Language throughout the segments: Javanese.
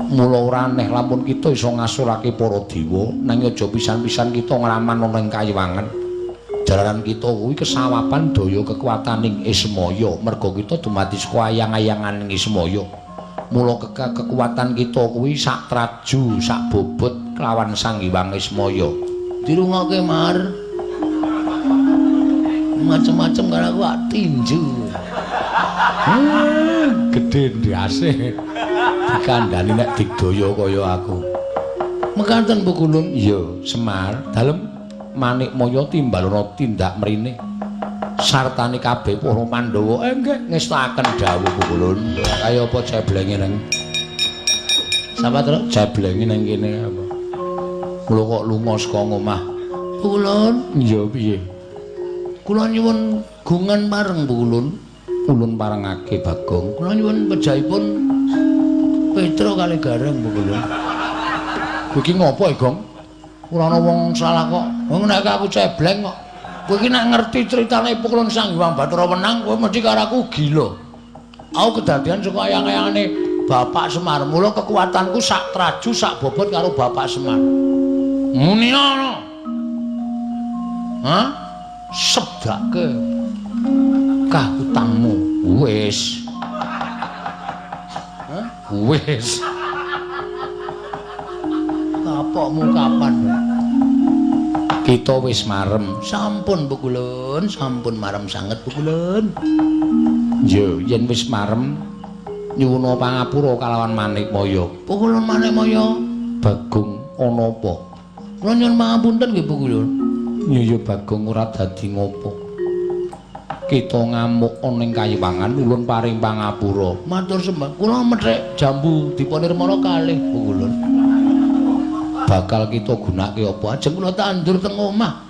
Mula ora aneh lamun kita iso ngasurake para dewa, nanging aja pisan-pisan kita ngraman ana ing kayiwangan. Jalaran kita kuwi kesawapan daya kekuataning Ismaya, merga kita dumadi saka ayang-ayanganing Ismaya. Mula kekuatan kita kuwi sak traju, sak bobot kelawan Sang Hyang Ismaya. Dirungokke, Mar. Macem-macem karo aku ak tinju. Gedhe ndase. Dikandhani nek digdaya kaya aku. Mekaten Bu Kulun. Iya, Semar, dalem Manikmaya timbalana tindak mrene. Sartane kabeh para Pandhawa nggih ngestakaken dawuh Bu Kulun. Kaya apa ceblenge nang Sapa, Truk? Ceblenge nang kene apa? Mula kok lunga saka ngomah. Bu Kulun. Iya, piye? Kula nyuwun gungan pareng Bu Kulun. Ulun parengake Bagong. Kula nyuwun pejahipun Petro kali Gareng Bu Kulun. Kowe iki ngopo, Gong? Ora ana wong salah kok. Wong nek aku cebleng kok. Kowe iki nek ngerti critane Pukulun Sang Hyang Bathara Wenang, kowe mesti karo aku gila. Aku kedadian saka ayang-ayangane Bapak Semar. Mula kekuatanku sak traju sak bobot karo Bapak Semar. Muni ana. Hah? Sebdake kah utangmu. Wis. Hah? Wis. Kapokmu kapan? Kita wis marem. Sampun Bu Kulun, sampun marem sanget Bu Kulun. Ya, yen wis marem nyuwuna pangapura kalawan Manikmaya. Bu Kulun Manikmaya, Bagong ana apa? Kula nyuwun pangapunten nggih Bu Kulun. Ya Bagong ora dadi ngopo. Kita ngamuk ana ing kayiwangan ulun paring pangapura. Matur sembah. Kula methik jambu Dipanirmala kalih Bu Kulun. Bakal kita gunake apa? Ajeng kula tandur teng omah.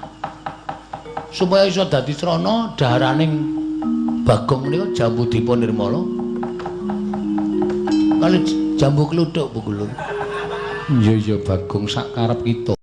Supaya iso dadi srana daharaning Bagong menika jambu Dipanirmala. Kali jambu kluthuk Bu Kulun. Iya ya Bagong sak karep kita.